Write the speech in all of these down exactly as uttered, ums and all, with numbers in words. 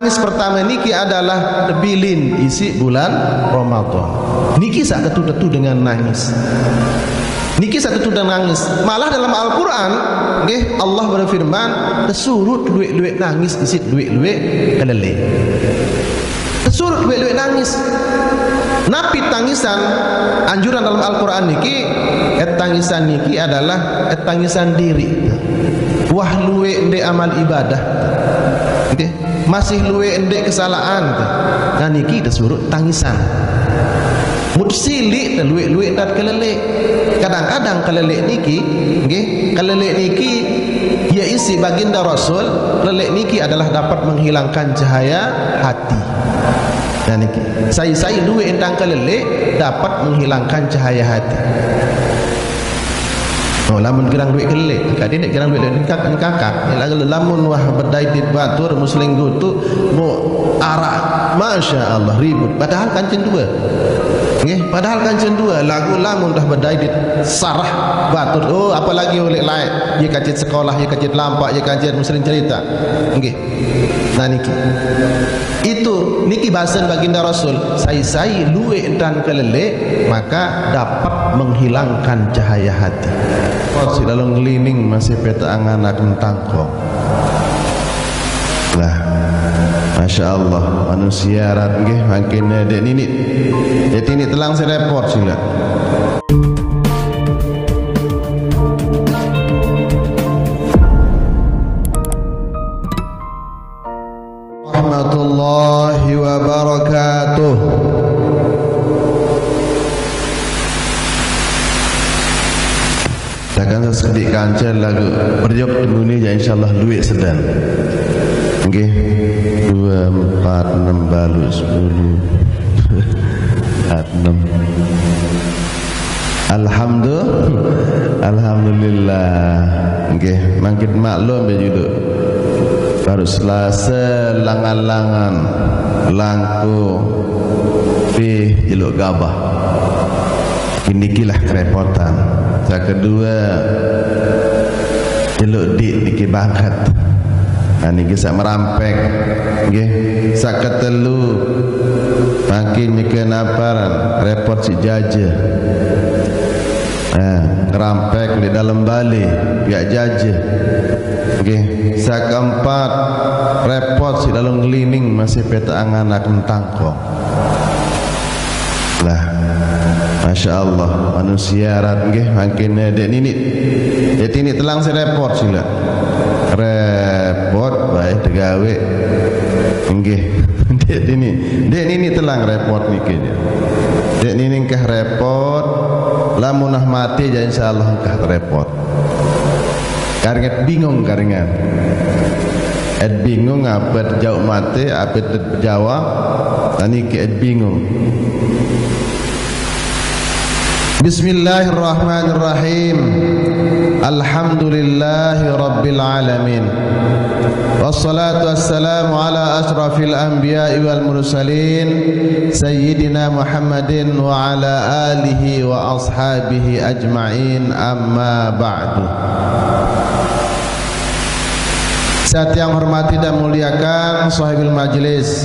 Nangis pertama niki adalah tebilin isi bulan Ramadan. Niki sak tetu-tetu dengan nangis. Niki sak tetu dengan nangis. Malah dalam Al-Quran, nggih, Allah berfirman, "Tesurut luwek-luwek nangis isi luwek-luwek kelelek." Tesurut luwek-luwek nangis. Napi tangisan? Anjuran dalam Al-Quran niki, et tangisan niki adalah et tangisan diri. Wah luwek ndek amal ibadah. Nggih. Masih luwek ndek kesalahan tu. Nah niki tesurut tangisan. Mut silik teluwek-luwek ndat kelelek. Kadang-kadang kelelek niki, nggih, kelelek niki ya isi baginda Rasul, kelelek niki adalah dapat menghilangkan cahaya hati. Nah niki, sai-sai luwek entang kelelek dapat menghilangkan cahaya hati. Oh, lamun gerang duit kelelek, kadi nek gerang duit kelelek, engkak, engkakak. Lalu lamun wah bedai dit batur, musling gutu, mau arak, masya Allah ribut. Padahal kancen dua. Nggih, padahal kancen dua. Lagu lamun dah bedai dit sarah batur. Oh, apalagi oleh lain. Ya kacit sekolah, ya kacit lampak, ya kacit musling cerita. Nggih. Nah niki. Itu niki bahasan baginda Rasul, sai-sai luwek entan kelelek, maka dapat menghilangkan cahaya hati. Kot si dalam ngelining masih peta angan akan tangkong. Lah, masya Allah, manusia rat nggih makin dek nini, dek nini telang si repot sila. Warahmatullahi wabarakatuh. Takkan sesedik kancil lagu berjok temuni ya insyaallah luwek sedan. Nggih, dua, empat, enam, balu, sepuluh. Empat, enam. Alhamdulillah. Alhamdulillah. Nggih, mangkit maklum ya juduk. Baru Selasa langan-langan langku pih jeluk gabah. Kini kilah kerepotan. Yang kedua, jeluk dik niki bangkat. Nah, niki sak merampek. Nggih, sak ketelu makin nyeke naparan repot si jaja. Nah, ngerampek di dalam bali pihak jaja. Nggih, sak keempat repot si dalam ngelining masih peta angan anak tangkong. Lah, masya Allah, manusia rat nggih makin dek nini, dek nini telang si repot sila. Repot baik tegawe. Nggih, dek nini, dek nini telang repot niki. Dek nini engkah repot, lamunah mati ya insya Allah engkah repot. Karingat bingung karingan. Et bingung apa jauh mati, apa jawab, tani ke et bingung. Bismillahirrahmanirrahim. Alhamdulillahi rabbil alamin. Wassalatu wassalamu ala asrafil anbiya'i wal mursalin, Sayyidina Muhammadin wa ala alihi wa ashabihi ajma'in, amma ba'du. Saya yang hormati dan muliakan sahibul majlis,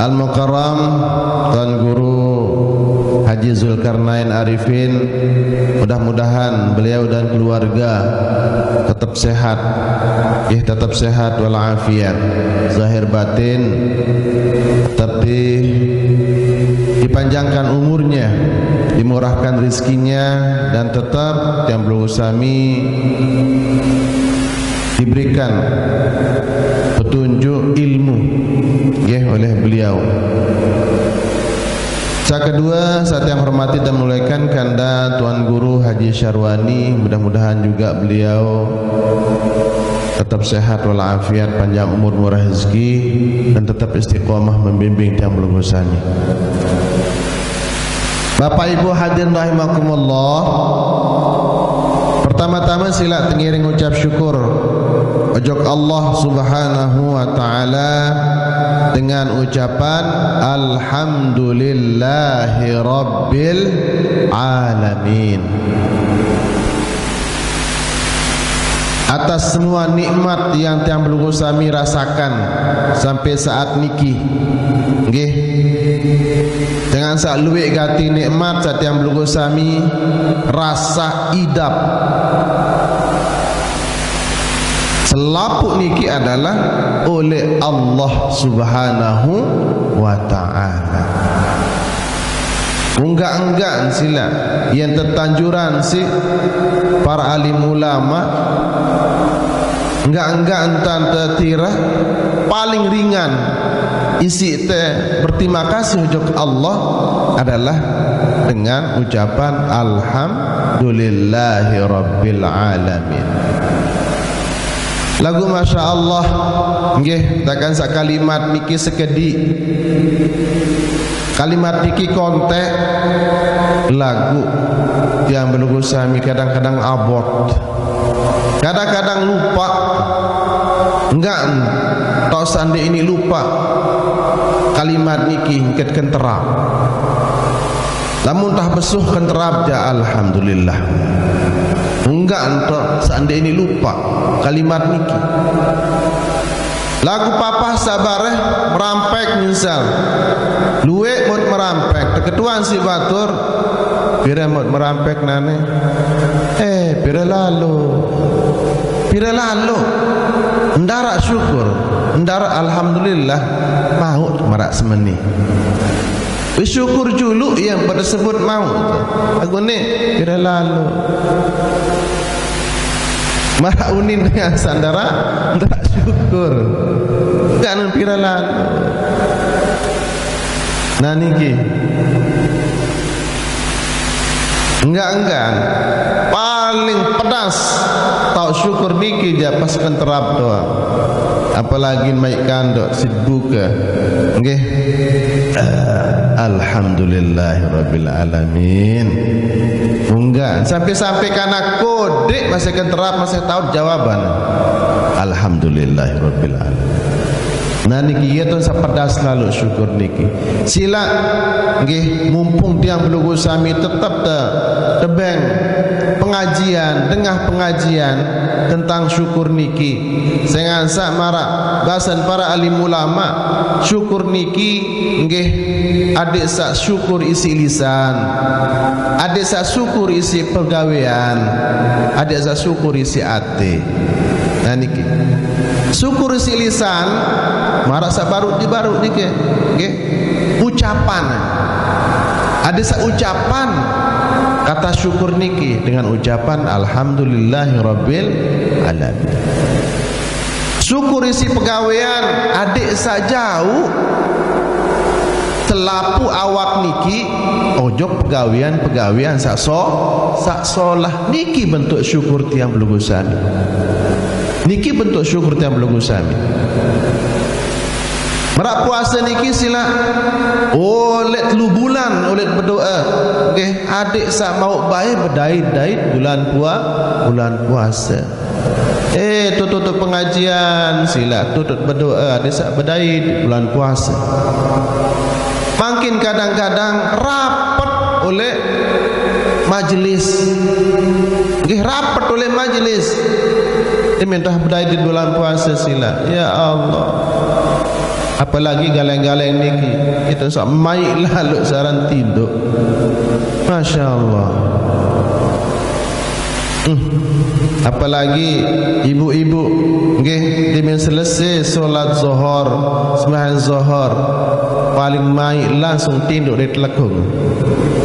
Al-Mukarram Tuan Guru Haji Zulkarnain Arifin, mudah-mudahan beliau dan keluarga tetap sehat, ya, tetap sehat walafiat, zahir batin tetap di, dipanjangkan umurnya, dimurahkan rizkinya, dan tetap yang belum usami diberikan petunjuk ilmu, ya, oleh beliau. Yang kedua, saya yang hormati dan muliakan kanda Tuan Guru Haji Syarwani, mudah-mudahan juga beliau tetap sehat walafiat, panjang umur, murah rezeki, dan tetap istiqomah membimbing tiang pelungguh sami. Bapak Ibu hadirin rahimakumullah, pertama-tama sila tengiring ucap syukur ojok Allah Subhanahu wa taala dengan ucapan alhamdulillahi rabbil alamin. atas semua nikmat yang tiang pelungguh sami rasakan sampai saat niki. Nggih. Dengan sak luwek gati nikmat sak tiang pelungguh sami rasa idap. Selapuk niki adalah oleh Allah Subhanahu wa Ta'ala. Enggak-enggak sila yang tetanjuran si para alim ulama, enggak-enggak entan tetira paling ringan isi te berterima kasih ojok Allah adalah dengan ucapan alhamdulillahirabbil alamin. Lagu Masya Allah, nggih, takkan sak kalimat niki sekedi. Kalimat niki kontek lagu tiang pelungguh sami kadang-kadang abot. Kadang-kadang lupa. Enggak, tau sandi ini lupa. Kalimat niki ngket kenterap. Lamun tah besuh kenterap ja, alhamdulillah. Enggak ento sandi ini lupa kalimat niki. Lagu papah sabareh merampek misal. Luwek mut merampek, teketuan si batur, pira mut merampek nane? Eh, pira lalu? Pira lalu? Ndarak syukur, ndarak alhamdulillah, mau marak semeni. Bersyukur juluk yang pada sebut mau. Aku ni pira lalu. Marak unin dengan sandara, ndarak syukur. Jangan pira lalu. Nah niki. Enggak-enggak. Paling pedas tau syukur niki ja pas kenterap doang. Apalagi maik kandok sit buka. Nggih. Eh, alhamdulillahirabbil alamin. Enggak, sampai-sampai kanak kodik masih kenterap, masih tahu jawaban. Alhamdulillahirabbil alamin. Nah niki iya tun sapedas lalu syukur niki. Sila nggih, mumpung tiang pelungguh sami tetap te, tebeng pengajian, dengah pengajian tentang syukur niki. Sing ansak marak basen para alim ulama, syukur niki nggih adik sak syukur isi lisan, adik sak syukur isi pegawean, adik sak syukur isi ati. Nah niki. Syukur isi lisan, marak sak baruk di baruk niki. Nggih. Ucapan. Ada sak ucapan kata syukur niki dengan ucapan alhamdulillahirabbil alamin. Syukur isi pegawean adik sak jauh telapu awak niki ojok pegawean-pegawean sak so, sak solah. Niki bentuk syukur tiang pelungguh sami. Niki bentuk syukur tiang pelungguh sami. Merak puasa niki sila. Olet telu bulan olet berdoa. Nggih, adik sak mau bae bedait-dait bulan pua, bulan puasa. Eh, tutup pengajian sila, tutup berdoa, adik sak bedait bulan puasa. Makin kadang-kadang rapet oleh majelis. Nggih, rapet oleh majelis. Ini minta bedait di bulan puasa sila. Ya Allah. Apalagi galeng-galeng niki. Kita sak maik lalu saran tinduk. Masya Allah. Hmm. Apalagi ibu-ibu nggih, timin selesai salat Zuhur, sembahyang Zuhur, paling maik langsung tinduk di telekung.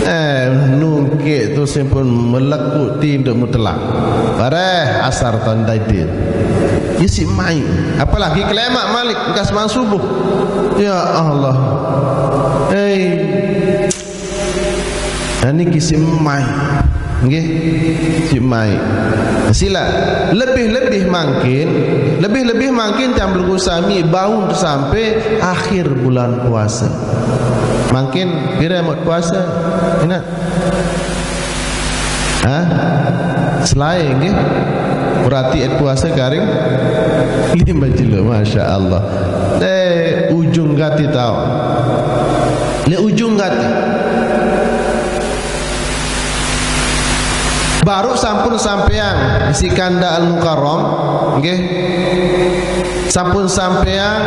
Eh, nungkik tu simpun melekuk tinduk mutlak. Bareh asar tandai din. Isi maik. Apalagi kelemak malik engkas sembahyang subuh. Ya Allah. Hei. Nah, niki si mai. Nggih. Si mai. Sila lebih-lebih mangkin, lebih-lebih mangkin tiang pelungguh sami baun sampai akhir bulan puasa. Mangkin pira mut puasa? Ina. Hah? Selai nggih. Berarti et puasa karing lima kilo, Masya Allah. Eh, ujung gati tau. Le ujung gati. Baru sampun sampeang isi Kanda Al-Mukarram, nggih. Sampun sampeang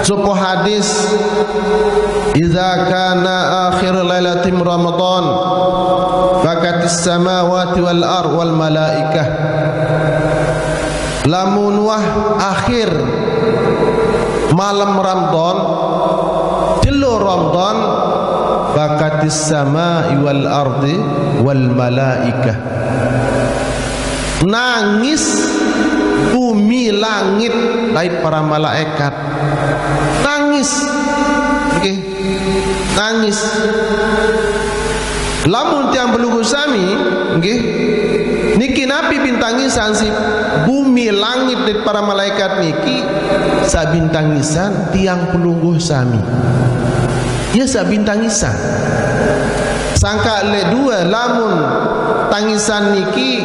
sopo hadis, "Idza kana akhir lailatim Ramadan, bakatis samawati wal ar wal malaikah." Lamun wah akhir malam Ramadan, jelo Ramadan, bakatis samai wal ardi wal malaikah. Nangis bumi, langit, dait para malaikat. Nangis. Oke. Nangis. Lamun tiang pelungguh sami, nggih, niki napi bintangisan si bumi, langit, dait para malaikat niki? Sabintangisan tiang pelungguh sami. Ya, sabintangisan. Sangka le dua, lamun tangisan niki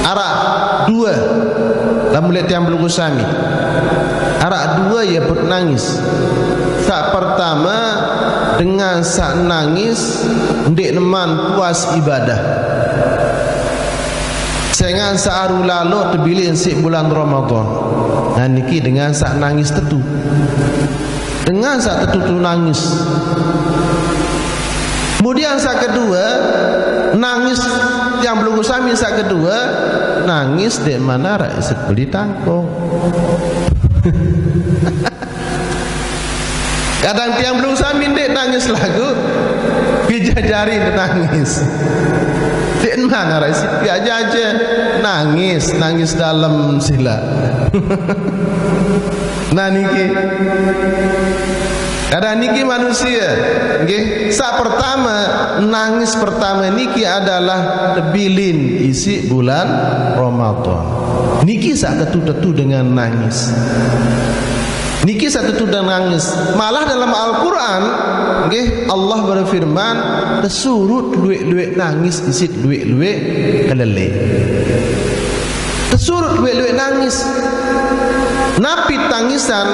arak dua, lamun le tiang pelungguh sami, arak dua ya buat nangis. Sak pertama, dengan sak nangis ndik neman puas ibadah. Sengan sak aru lalo tebilin si bulan Ramadan. Nah, niki dengan sak nangis tetu. Dengan sak tetu tu nangis. Kemudian sak kedua, nangis yang belum usami sak kedua, nangis dek mana rak isik beli tangkong. Kadang tiang belum usami dek nangis lagu, pijajari nangis. Dek mana rak isik pijajari nangis, nangis dalam sila. Nah, niki. Kadang niki manusia, nggih. Sak pertama, nangis pertama niki adalah tebilin isi bulan Ramadan. Niki sak tetu-tetu dengan nangis. Niki sak tetu dengan nangis. Malah dalam Al-Quran, nggih, Allah berfirman, tesurut luek-luek nangis isi luek-luek kelelek. Tesurut luek-luek nangis. Napi tangisan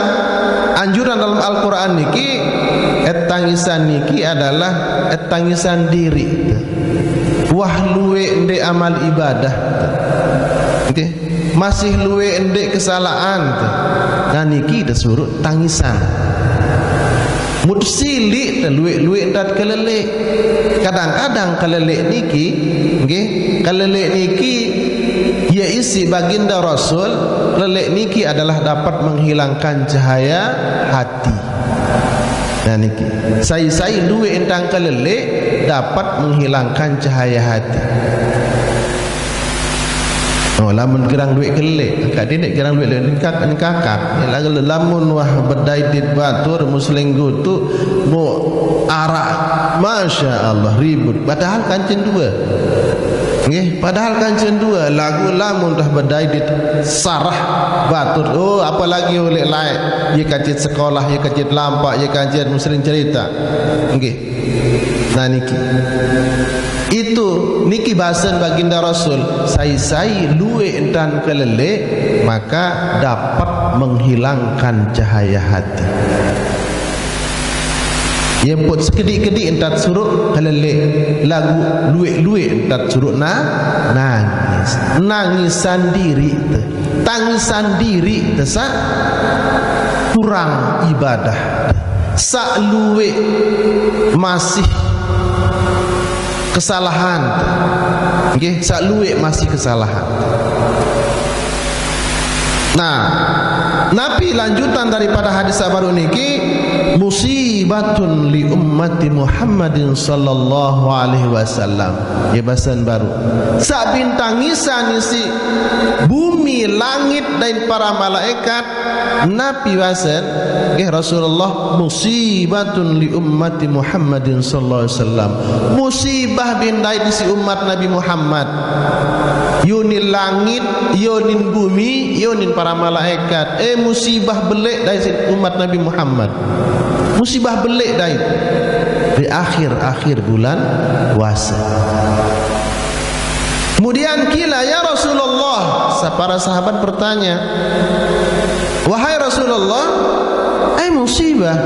anjuran dalam Al-Quran niki? Et tangisan niki adalah et tangisan diri. Wah luek ndek amal ibadah. Oke. Masih luek ndek kesalahan. Nah, niki tesurut tangisan. Mut silik te luek-luek ndat kelelek. Kadang-kadang kelelek niki, nggih, kelelek niki ya isi baginda Rasul, kelelek niki adalah dapat menghilangkan cahaya hati. Nah, niki. Sai-sai luek entang kelelek dapat menghilangkan cahaya hati. Oh, lamun gerang duit kelek, kak dinik gerang duit lek nengkak, nengkakak. Lagu lamun wah bedai dit batur, musling gutuk, mu arak. Masya Allah, ribut. Padahal kancen dua. Nggih, padahal kancen dua. Lagu lamun dah bedai dit sarah batur. Oh, apalagi oleh lain. Ye kancit sekolah, ye kancit lampak, ye kancit musling cerita. Nggih. Nah, niki. Itu niki bahasan baginda Rasul, sai-sai luek entan kelelek, maka dapat menghilangkan cahaya hati. Ye put sekedik-kedik entat suruk kelelek, lagu luek-luek entat suruk na nangis. Nangis sendiri tu. Tangisan diri te sak kurang ibadah, sak luek masih kesalahan. Nggih, sak luek masih kesalahan. Nah, napi lanjutan daripada hadis sak baru niki? Musibatun li ummati Muhammadin sallallahu alaihi wasallam. Ya, bahasan baru. Sak bintangisan isi bumi, langit, dan para malaikat. Napi bahasan? Nggih, Rasulullah, musibatun li ummati Muhammadin sallallahu alaihi wasallam. Musibah bin dait isi umat Nabi Muhammad. Yo nin langit, yo nin bumi, yo nin para malaikat. Eh, musibah belek dait isi umat Nabi Muhammad. Musibah belek dait di akhir-akhir bulan puasa. Kemudian kila, "Ya Rasulullah," sa-, para sahabat bertanya, "Wahai Rasulullah, ai musibah,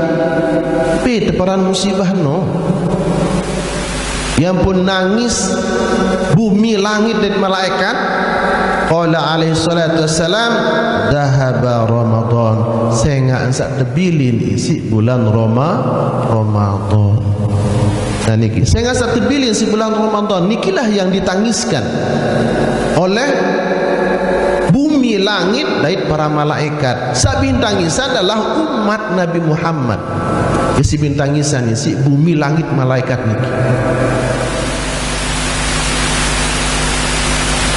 pi teparan musibah no?" Yang pun nangis bumi langit dan malaikat. Qala alaihi salatu wassalam, "Dhahaba Ramadan." Sengaq saq tebilin isiq bulan Roma-, Ramadan. Nah niki, sengaq saq tebilin isiq bulan Ramadan, nikilah yang ditangiskan oleh bumi langit dait para malaikat. Saq bintang isa adalah umat Nabi Muhammad. Isiq bintang isa isiq bumi langit malaikat niki.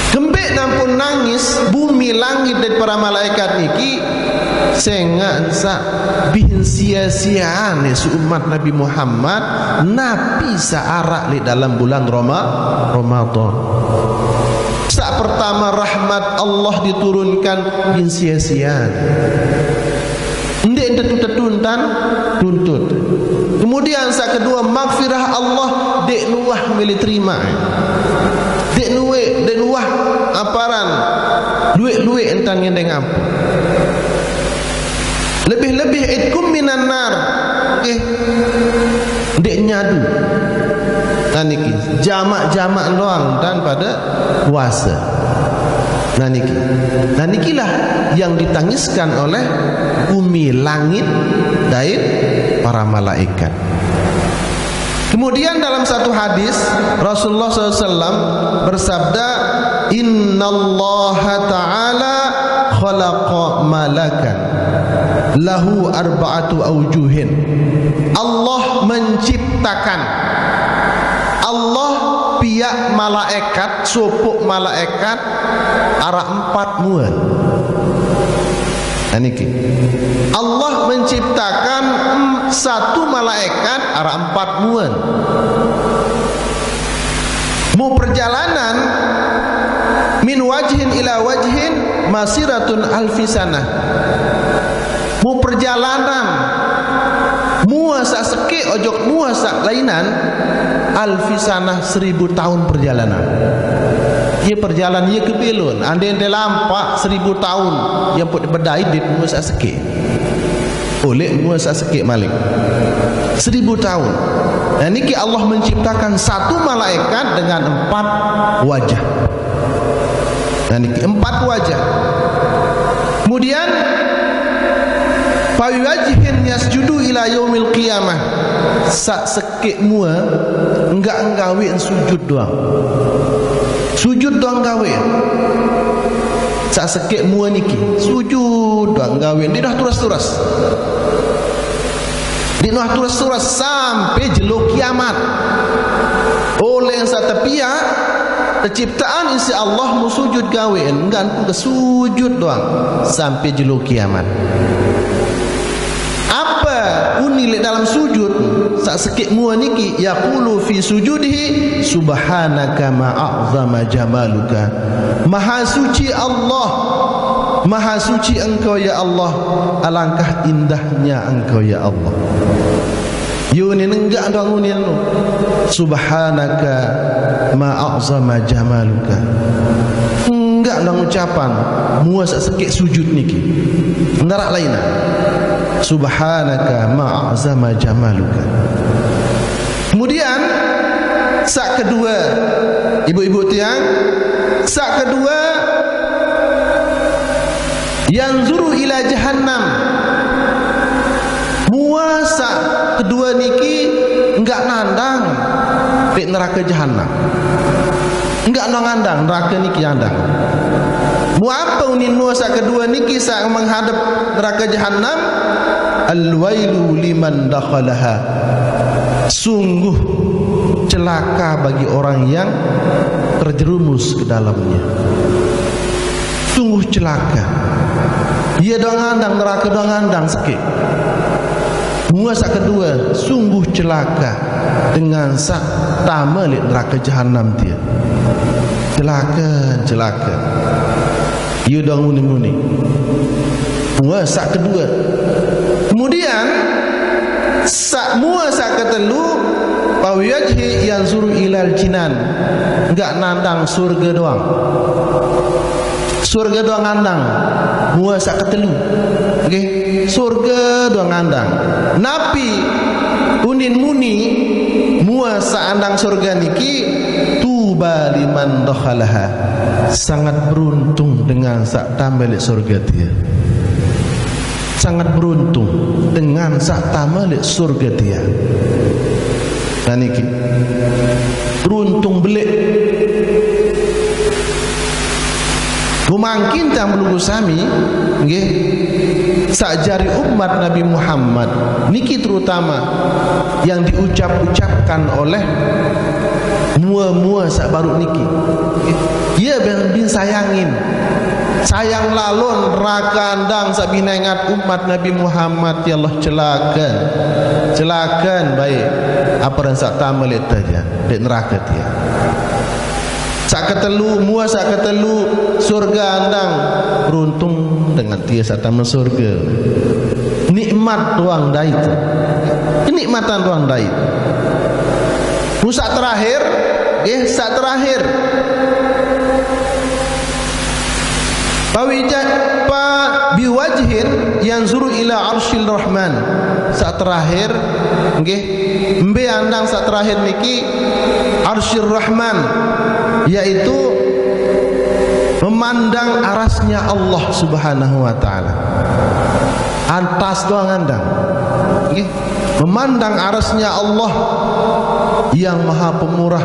Kembeq nampun nangis bumi langit dait para malaikat niki, sengaq saq bin sia-siane seumat Nabi Muhammad, napi saq araq leq dalam bulan Roma-, Ramadan. Saq pertama rahmat Allah diturunkan bin sia-siane. Ndeq tetu-tetu entan tuntut. Kemudian saq kedue, maghfirah Allah ndeq nuah mele terimaq. Ndeq nueq, ndeq nuah aparan lueq-lueq entan ngendeng ampun. Lebih-lebih itkum minan nar. Nggih. Ndeq nyadu. Nah niki, jamaq-jamaq doang entan pade puase. Nah niki. Nah nikilah yang ditangiskan oleh bumi langit dait para malaikat. Kemudian dalam satu hadis, Rasulullah sallallahu alaihi wasallam bersabda, "Innallaha ta'ala khalaqa malakan lahu arba'atu aujuhin." Allah menciptakan, Allah piaq malaikat, sopoq malaikat araq empat muan. Nah niki. Allah menciptakan, em, satu malaikat araq empat muan. Mu perjalanan min wajhin ila wajhin masiratun alfi sanah. Mu perjalanan mua saq sekeq ojok mua saq lainan, alfi sanah, seribu taun perjalanan. Ie perjalanan ie kebelon, ande ente lampaq seribu taun, ie mpun bedait dait mua saq sekeq. Uleq mua saq sekeq malik. Seribu taun. Nah, niki Allah menciptakan satu malaikat dengan empat wajah. Nah, niki empat wajah. Kemudian, "Fabiwajhin yasjudu ila yaumil qiyamah." Saq sekeq mua, enggak nggaweq sujud doang. Sujud doang gaweq. Saq sekeq mua niki, sujud doang gaweq. Ndeq noh tures-tures. Ndeq noh tures-tures sampe jelo kiamat. Oleh saq tepiaq, teciptaan isiq Allah mu sujud gaweq, enggak ku ke sujud doang sampe jelo kiamat. Ape unin leq dalem sujud saq sekeq mua niki? Yaqulu fi sujudihi, "Subhanaka ma a'zama jamaluka." Maha suci Allah, maha suci Engkau ya Allah, alangkah indahnya Engkau ya Allah. Ye unin enggak doang unin lu. "Subhanaka ma a'zama jamaluka." Enggak doang ucapan mua saq sekeq sujud niki. Ndaraq lain. "Subhanaka ma a'zama jamaluka." Kemudian, saq kedue, ibu-ibu tiang, saq kedue, yanzuru ila jahannam. Mua saq kedue niki enggak nandang leq nerake jahannam. Enggak nandang, nerake niki andang. Mua ape unin mua saq kedue niki saq menghadep nerake jahannam? "Al-wailu liman dakhalaha." Sungguh celaka bagi orang yang terjerumus ke dalamnya. Sungguh celaka. Ie doang andang, nerake doang andang sekeq. Mua saq kedue, sungguh celaka dengan saq tame leq nerake jahannam tie. Celaka, celaka. Ie doang unin-unin. Mua saq kedue. Kemudian, saq mua saq ketelu, "Fabiwajhi yanzuru ilal jinan." Enggak nandang surge doang. Surge doang andang. Mua saq ketelu. Nggih, surge doang andang. Napi unin muni mua saq andang surga niki, tuba liman dakhalaha. Sangat beruntung dengan saq tame leq surga tie. Sangat beruntung dengan saq tame leq surga tie. Nah niki. Beruntung beleq. Mangkin tiang pelungguh sami, nggih, saq jari umat Nabi Muhammad niki terutama yang diucap-ucapkan oleh mua-mua saq baruq niki. Ie bin, bin sayangin. Sayang lalo nerake andang saq binengat umat Nabi Muhammad, ya Allah, celake. Celake bae ape aran saq tame leq tie, leq nerake tie. Saq ketelu, mua saq ketelu, surga andang. Beruntung dengan tie saq tame surga. Nikmat doang dait. Kenikmatan doang dait. Mu saq terakhir, nggih, saq terakhir. Pawija-, pa biwajhin yanzuru ila arsyil rahman. Saq terakhir, nggih, mbe andang saq terakhir niki, arsyir rahman, yaitu memandang arasnya Allah Subhanahu wa Ta'ala. Atas doang andang. Nggih. Memandang arasnya Allah yang Maha Pemurah.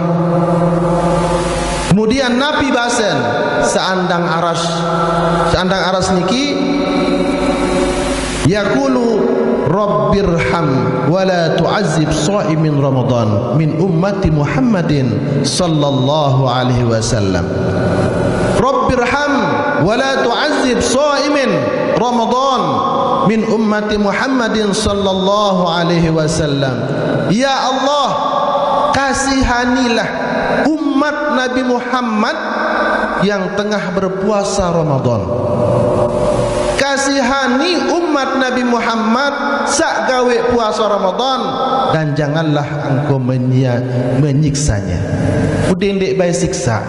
Kemudian Nabi basen, seandang aras, seandang aras niki, yaqulu, "Rabbirham wa la tu'azzib shaimin Ramadan min ummati Muhammadin sallallahu alaihi wasallam." "Rabbirham wa la tu'azzib shaimin Ramadan min ummati Muhammadin sallallahu alaihi wasallam." Ya Allah, kasihanilah umat Nabi Muhammad yang tengah berpuasa Ramadan. Kasihani umat Nabi Muhammad saq gawe puasa Ramadan, dan janganlah Engkau menyia-, menyiksanya. Udah ndeq bae siksa.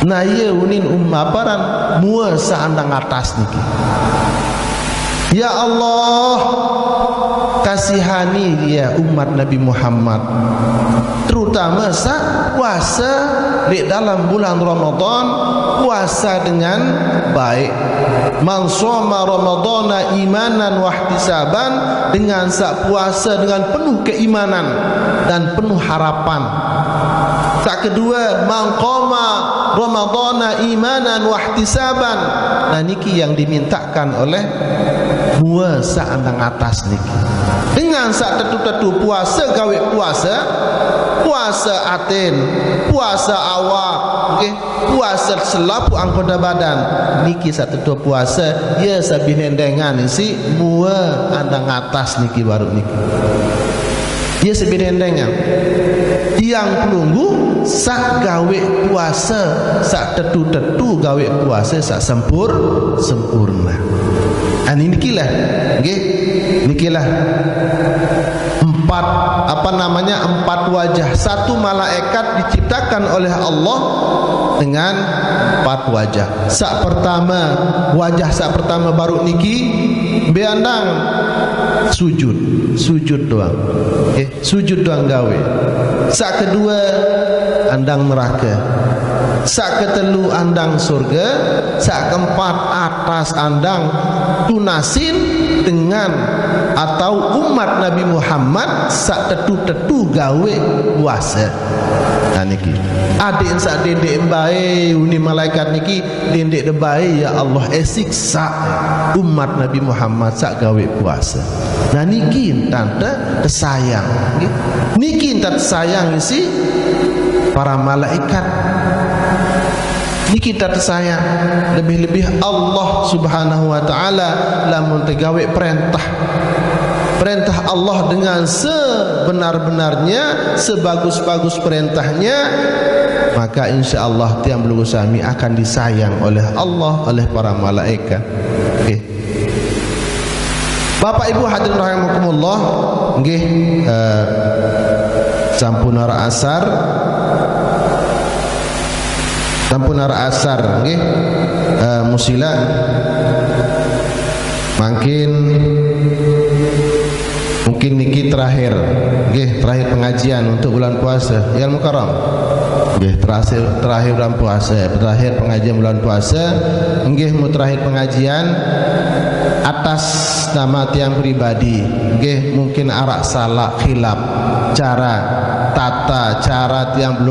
Nah, ie unin um-, ape aran, mua saq andang atas niki. Ya Allah, kasihani ya umat Nabi Muhammad, terutama saq puasa leq dalam bulan Ramadan, puasa dengan baik. "Man shoma Ramadhana imanan wahtisaban," dengan saq puasa dengan penuh keimanan dan penuh harapan. Saq kedue, "Man qoma Ramadhana imanan wahtisaban." Nah, niki yang dimintakan oleh mua saq andang atas niki. Dengan saq tetu-tetu puase gawe puase, puase aten, puase awak, nggih, puase selapuq angkota badan, niki saq tetu puase, ie saq binendengan isiq mua andang atas niki baruq niki. Ie saq binendengan. Tiang pelungguh saq gawe puase, saq tetu-tetu gawe puase saq sempur-, sempurna. Ani nikilah, nggih, nikilah empat, apa namanya, empat wajah. Satu malaikat diciptakan oleh Allah dengan empat wajah. Saq pertame, wajah saq pertame baruq niki, mbe andang? Sujud, sujud doang. Nggih. Sujud doang gawe. Saq kedue, andang nerake. Saq ketelu, andang surge. Saq keempat, atas andang tunasin dengan atau umat Nabi Muhammad saq tetu-tetu gawe puase. Nah niki. Adeqn saq dendeq mbae uni malaikat niki, dendeq debae, ya Allah, eh, siksa umat Nabi Muhammad saq gawe puase. Nah, niki entan te-, tesayang, nggih. Niki entan tesayang isiq para malaikat. Niki entan tesayang, lebih-lebih Allah Subhanahu wa Ta'ala lamun tegawe perentah. Perentah Allah dengan sebenar-benarnya, sebagus-bagus perentahnya, maka insya Allah tiang pelungguh sami akan disayang oleh Allah, oleh para malaikat. Nggih. Bapak Ibu hadirin rahimakumullah, nggih, eh, sampun araq asar. Sampun araq asar, nggih. Eh, musila. Mangkin Mungkin niki terakhir, nggih, terakhir pengajian untuk bulan puasa, Yal Mukarram. Nggih, terakhir, terakhir bulan puasa, terakhir pengajian bulan puasa. Nggih, mu terakhir pengajian atas nama tiang pribadi. Nggih, mungkin arak salah, khilaf cara, tata cara tiang belum